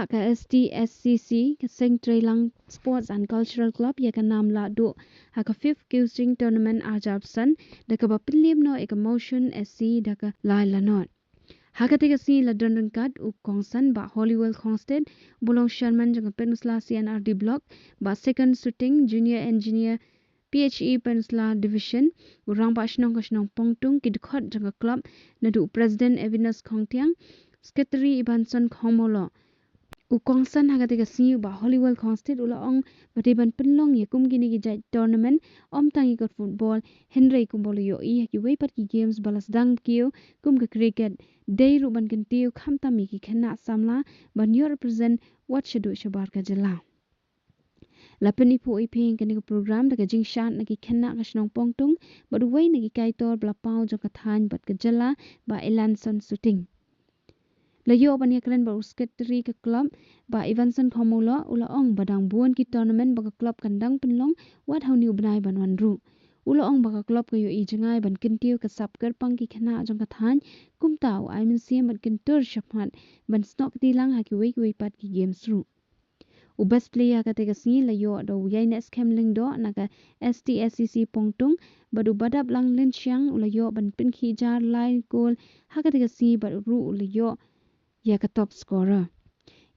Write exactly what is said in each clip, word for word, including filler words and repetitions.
Ka S T S C C, ka Seng Treilang Sports and Cultural Club, ïa ka nam lahduh ha ka fifth Kiew Jing Tournament arjar san, da kaba pynliem noh ïa ka Mawshun S C da ka lai la not. Ha kata ka sngi la don ryngkat u kongsan Bah Holywell Khongsted, ba long chairman jong ka Pynursla C and R D Block, Bah Second Suting, junior engineer, P H E Pynursla Division, u rangbah shnong ka shnong Pongtung, ki dkhot jong ka club, naduh u president Evinus Khongtiang, secretary Ibanson Khongmolo. U kongsan ha kata ka sngi u Bah Holywell Khongsted u la ong ba dei ban pynlong ïa kum kine ki jait tournament, ym tang ïa ka football, hynrei kumba la ïohi ha kiwei pat ki games ba la sdang kiew kum ka cricket, dei ruh ban kyntiew khamtam ïa ki khynnah samla ban ïoh represent wat shaduh shabar ka jylla. La pyniphuh iphieng kane ka program da ka jingshad na ki khynnah ka shnong Pongtung bad uwei na ki kaitor ba la paw jong ka thaiñ bad ka jylla, Bah Elanson Suting. La ïoh ban ïakren bad u secretary ka club, Bah Evanson Khongmolo, u la ong ba dang bun ki tournament ba ka club kan dang pynlong wat ha une u bnai ban wan ruh. U la ong ba ka club ka ïohi jngai ban kyntiew ka sap kyrpang ki khynnah jong ka thaiñ, kumta u ai mynsiem bad kyntur shakhmat ban snoh kti lang ha kiwei kiwei pat ki games ruh. U best player kata ka sngi la ïoh da u Ïainehskhem Lyngdoh na ka S T S C C Pongtung, bad u Badaplang Lynshiang u la ïoh ban pynkhih jar lai kol ha kata ka sngi, bad ruh u la ïoh ïa ka top scorer.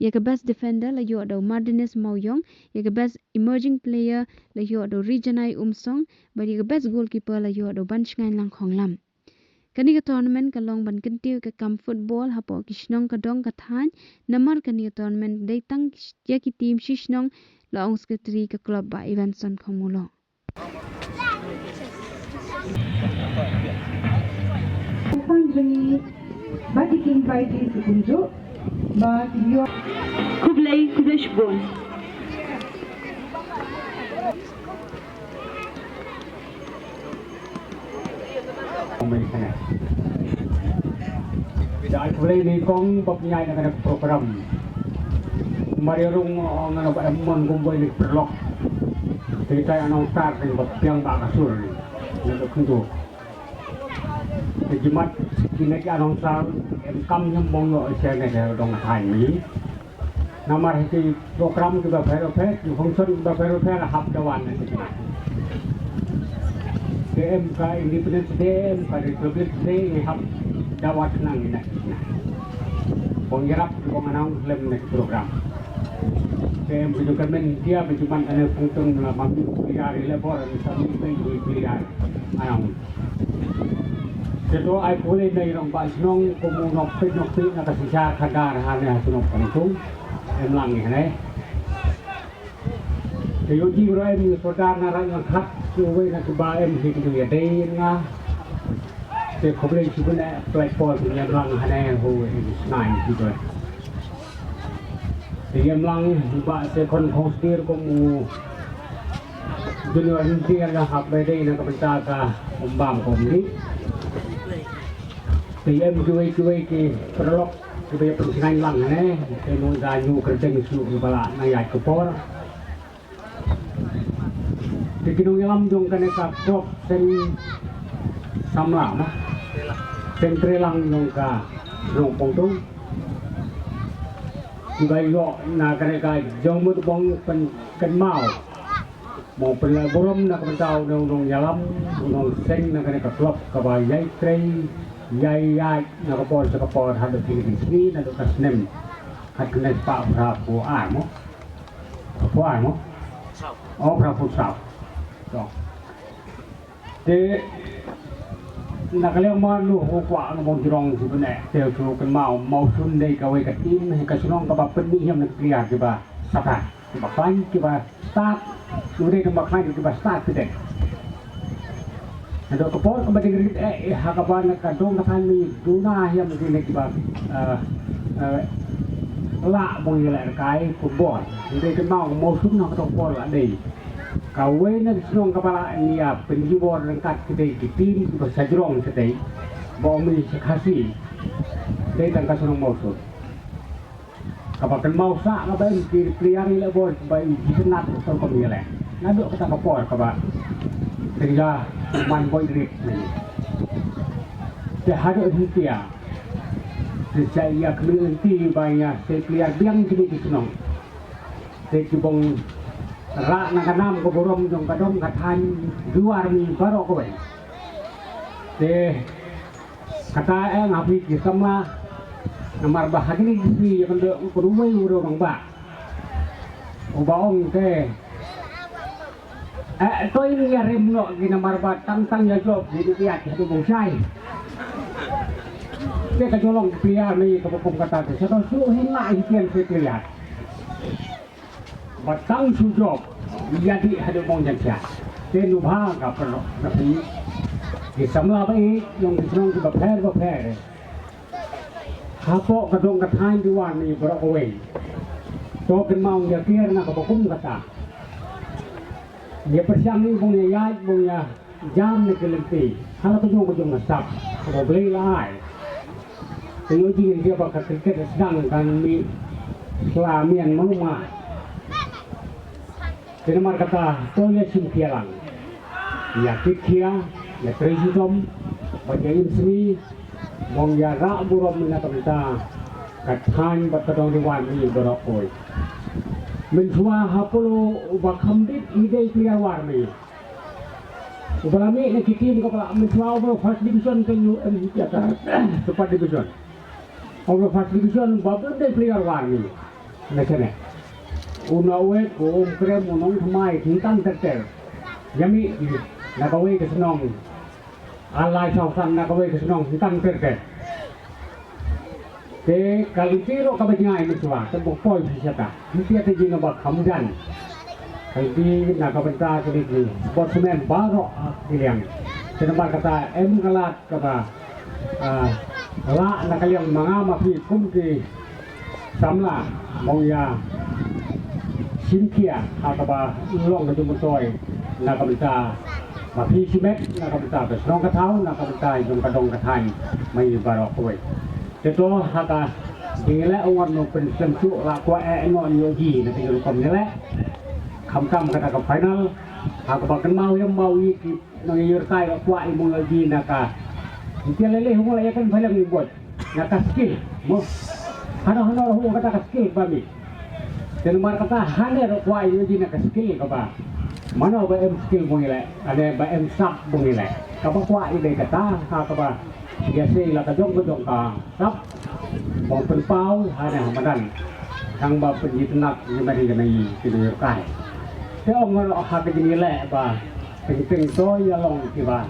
Ïa ka best defender la ïoh da u Martinez Mawiong, ïa ka best emerging player la ïoh da u Rijanai Umsong, bad ïa ka best goalkeeper la ïoh da u Banshngaiñ Langkhonglam. Kane ka tournament ka long ban kyntiew ka kam football hapoh ki shnong ka dong ka thaiñ, namar kane ka tournament dei tang ïa ki team shi shnong, la ong secretary ka club, Bah Evanson Khongmolo. Khublei, khublei shibun. Da ai khublei ïa i kong ba pynïaid na kane ka program. Mar ïa rung, oh, nga naba em mon kumba ïa i paralok. Te tai announcer te ba biang ba ka sur. Nga dok khyndiat. Te jimat kine ki announcer em kam ñiam bong ïoh ïa ne ka dong thaiñ mi. Namar ha ki program kiba pher pher, ki function kiba pher pher hap da wan na ki. Te em ka Independence Day, em ka Republic Day, ngi hap da wan nang ïa na ki. Bong ïarap bong announce lem na ki program. Te em ka jong ka men India ba ju ban ane pungtung la mam clear ïa labor, ane sami pe clear announce. Te to ai pule na i rangbah shnong kum u nongpeit nongpeit na ka synshar khadar hane ha shnong Pongtung. Em lang ïa hane. Te ïoh jingïarap em ïa u sordar na Raid Langkhat, uwei na kiba em hi ki ïadei ïa nga. Te khublei shibun eh, platform ïa em lang hane, ho ïa ki snai ki ba. Te ïa em lang ïa u Bah Sekhon Khongsdir kum u junior engineer ïa hap ba dei na ka bynta ka umbam comedy. Te ïa em kiwei kiwei ki paralok kiba ïa pynshngaiñ lang ne, te nongda ñiuh kyrteng shuh kiba la nang ïaid ka por. Te ki nongïalam jong kane ka club Seng Samla na Seng Trelang jong ka shnong Pongtung. Kiba ïoh na kane ka jingmut bong pynkynmaw. Mo pynleh burom na ka bynta u nong, nongïalam, u nongseng na kane ka club kaba ïai trei, ïai ïaid na ka por sha ka por haduh kine ki sngi, naduh ka snem. Khat khyndai spah phra phew ar mo. Phra phew ar mo. Oh, phra phew saw. To. Te na ka liang ma lu hu kwah nga bong jrong shu bynne te shu kynmaw Mawshun dei kawei ka team hi ka shnong kaba pynmih hiam na ka pliar kiba sata kiba khlaiñ kiba stad. Lu dei kiba khlaiñ kiba stad phi dei. Haduh ka por kaba dei rit eh ha kaba na ka dong ka thaiñ mi duna hiam dei ne kiba eh, eh, lah bong ïaleh rkai football. Lu dei kynmaw Mawshun ha ka dong por la dei. Kawei na ki shnong kaba la ïa pynjubor ryngkat ki dei ki team kiba sa jrong ki dei. Ba ong mi sa Khasi. Dei tang ka shnong Mawshun. Kaba kynmaw sa kaba em ki player ïaleh bol ba i jitynnat to kum ïaleh. Naduh kata ka por kaba tengja man boi rit ni. Te haduh hyntia. Te sa ïa khmih lynti ba ïa sa plie biang kine ki shnong. Te ki bong rah na ka nam ka burom jong ka dong ka thaiñ Riwar Mih baroh kawei. Te kata eh nga phi ki samla namar ba ha kine ki sngi ïa kynduh u kynduh uwei u rangbah uba ong te Eh, to in ïa rim noh ki namar ba tang tang ïa jop ki ïa ki hadu bong shai. Te ka jolong plie ni ka bukum kata te sa to shu hin la hi tian se plie. Ba tang shu jop ïa di hadu bong jan shai. Te nu bha ka pernok na phi. Ki samla ba i yong ki shnong ki ba pher ba pher. Hapoh ka dong ka thaiñ Riwar Mih baroh kawei. To kynmaw ïa kiar na ka bukum kata. Ïa pyrshang ni bong ïa ïaid bong ïa jam na ka lynti. Hala ka jong ka jong ka sap. Ka ba Blei la ai. Te ïoh jingin ïa ba ka cricket sdang kan mih sla mian manu ma. Te namar kata to ïa shim khia lang. Ïa kit khia, ïa trei shitom, bad ïa im sngi, bong ïa rah burom na ka bynta ka thaiñ bad ka dong Riwar Mih baroh kawei. Mynshuwa ha Polo uba kham bit i dei player War Mih. Uba la mih na ki team kaba la mynshuwa uba first division te ngi em ïa ka super division. Uba first division ba bun dei player War Mih. Na shane. U Nongwei, u Umkrem, u Nongthymmai, ki tang ter ter. Ïa mih na kawei ka shnong. Ar lai saw san na kawei ka shnong, ki tang ter ter. Te ka lynti ruh kaba jngai mynshuwa, te ba poi phi shata. Lynti te jingba kham jan. Ka lynti na ka bynta kine ki sportsman baroh ki liang. Te namar kata em ka lad kaba, ah, lah na ka liang ma nga ma phi kum ki samla, mong ïa shim khia ha kaba long ka jingmyntoi na ka bynta ma phi shimet, na ka bynta ka shnong ka thaw, na ka bynta jong ka dong ka thaiñ ma ngi baroh kawei. Te to ha ka jingïaleh u ngan nang pynslem shuh la kwah eh noh ïoh ji na ka jingrukom ïaleh. Khamtam kata ka final ha kaba kynmaw ïa ma u ïa ki Nang ïa rkai ba kwah i mong ïa ji na ka. Ntia lele hung la ïa kan phalang i bot. Na ka skill. Mo. Hano hano hung kata ka skill ba mi. Te namar kata hane ro kwah i ji na ka skill kaba. Mano ba em skill bong ile. Ane ba em sap bong ile. Kaba kwah i dei kata ha kaba. Ïa sei la ka jong ka jong ka. Sap. Bong pynpaw hane ha madan. Tang ba pynjitnak ni mari kena i kena ïa rkai. Te ong ngalo ha ka jingile ba. Teng teng to ïa long kiba,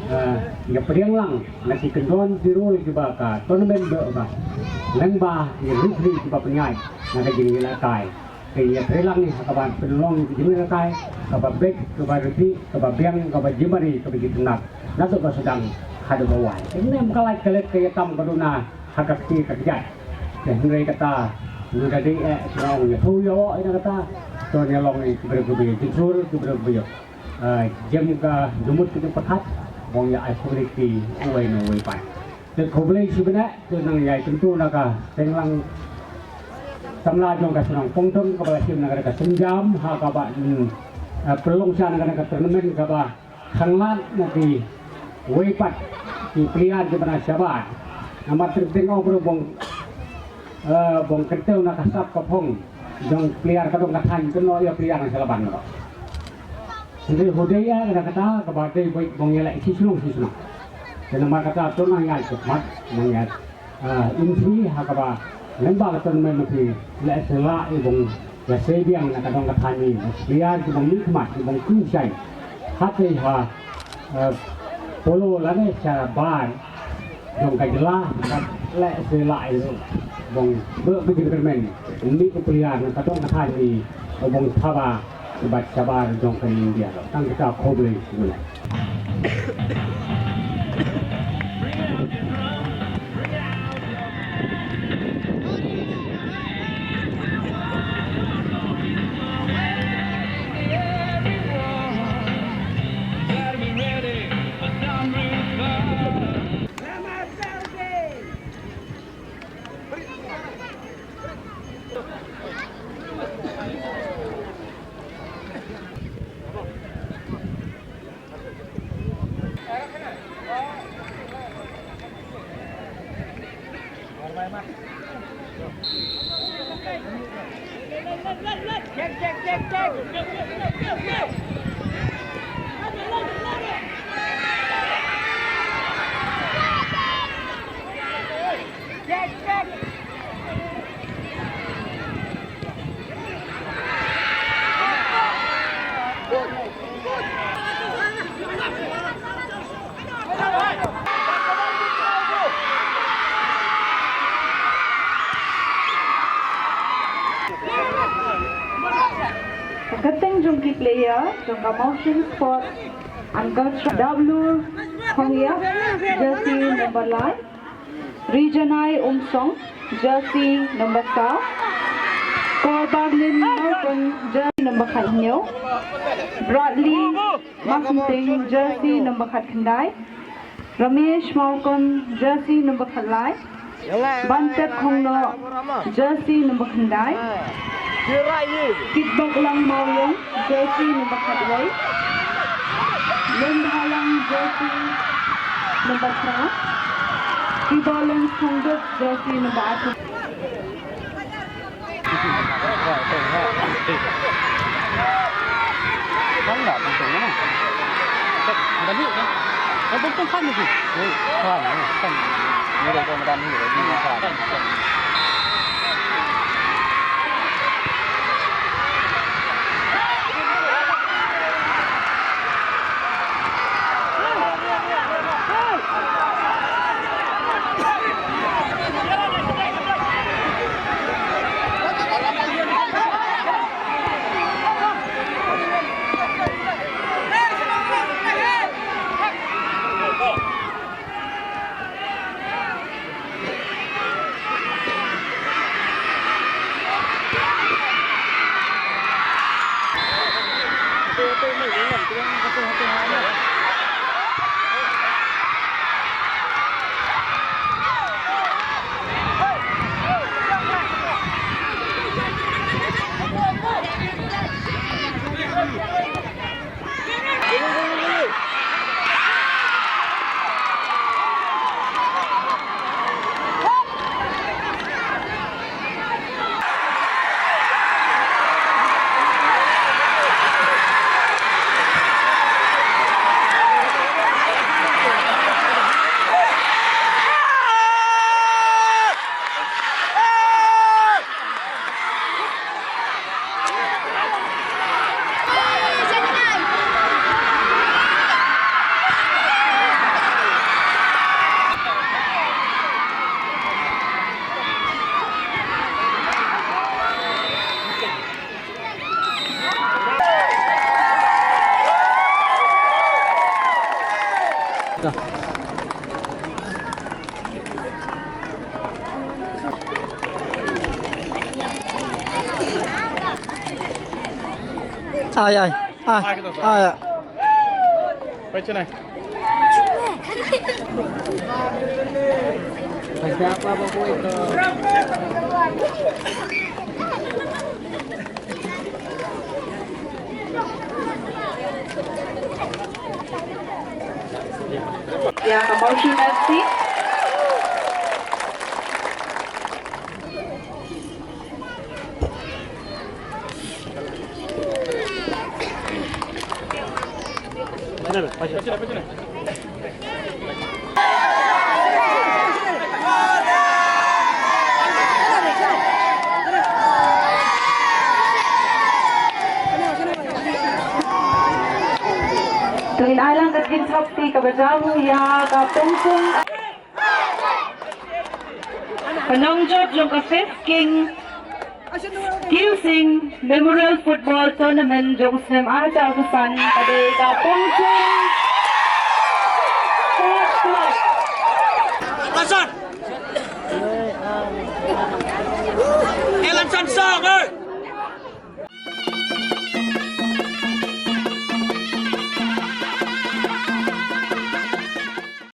eh, ïa pdiang lang na ki kyndon ki rule kiba ka tournament ba ba. Lyngba ki referee kiba pynïaid na ka jingïalehkai. Te ïa pdiang lang ni ha kaba pynlong ki jingïalehkai kaba bek kaba reti kaba biang kaba jimari kaba jitnat. Na to ka sdang haduh ba wai. Te ne em ka lait ka let ka ïa tam ka duna ha ka kti ka kjat. Te hynrei kata ngi da dei eh sdang ïa thu ïa o ïa kata. To ïa long ni kiba kiba jingsur kiba kiba Ah, jem ka jumut ka jempyrkhat bong ïa ai khublei ki uwei na uwei pat. Te khublei shibun eh, te nang ïai kyntu na ka teng lang samla jong ka shnong Pongtung kaba la shim na ka synjam ha kaba, mm, ah, pynlong sha na ka tournament kaba khanglad na ki uwei pat ki player kiba na shabar. Namar teng teng ong bro bong, eh, bong kyntu na ka sap ka phong jong player ka dong ka thaiñ kynnoh ïa player na sha Laban bro. Hynrei hudei ïa kata kata kaba dei beit bong ïaleh shi shnong shi shnong. Te namar kata to nang ïa khmat nang ïa, ah, im shi ha kaba lyngba ka tournament ma phi leh sha la i bong ïa sei biang na ka dong ka thaiñ i bong ïa ki bong mih khmat i bong kynshai. Hate ha, ah, Polo lane shabar jong ka jylla bad leh sha la i bong beh ka jingkyrmen. Mih u player na ka dong ka thaiñ i bong thaba Bad shabar jong ka India. Tang kita khublei shibun. Ka kyrteng jong ki player jong ka Mawshynrut Sports and Culture, Daplur Khongyap, jersey number lai. Rijanai Umsong, jersey number saw. Korbarlin Mawkon, jersey number khathynñiew. Bradley Marsingting, jersey number khatkhyndai. Ramesh Mawkon, jersey number khatlai. Bantep Khongnoh, jersey number khyndai. Kitbaklang Mawlong, jersey number khatwei. Lyndalang, jersey number phra. Kibalance Thongdut, jersey number arphew. Ai, ai, ai, ai. Ïa ka Mawshynrut F C. To ngin ai lang ka jingthoh kti kaba jam ïa ka pongpong. Ka nongjop jong ka Fifth King Kirsing Memorial Football Tournament jong u snem ar hajar arphew san ka dei ka Pongcheng Sports Club. Lasan. Eh, Lasan Song, eh.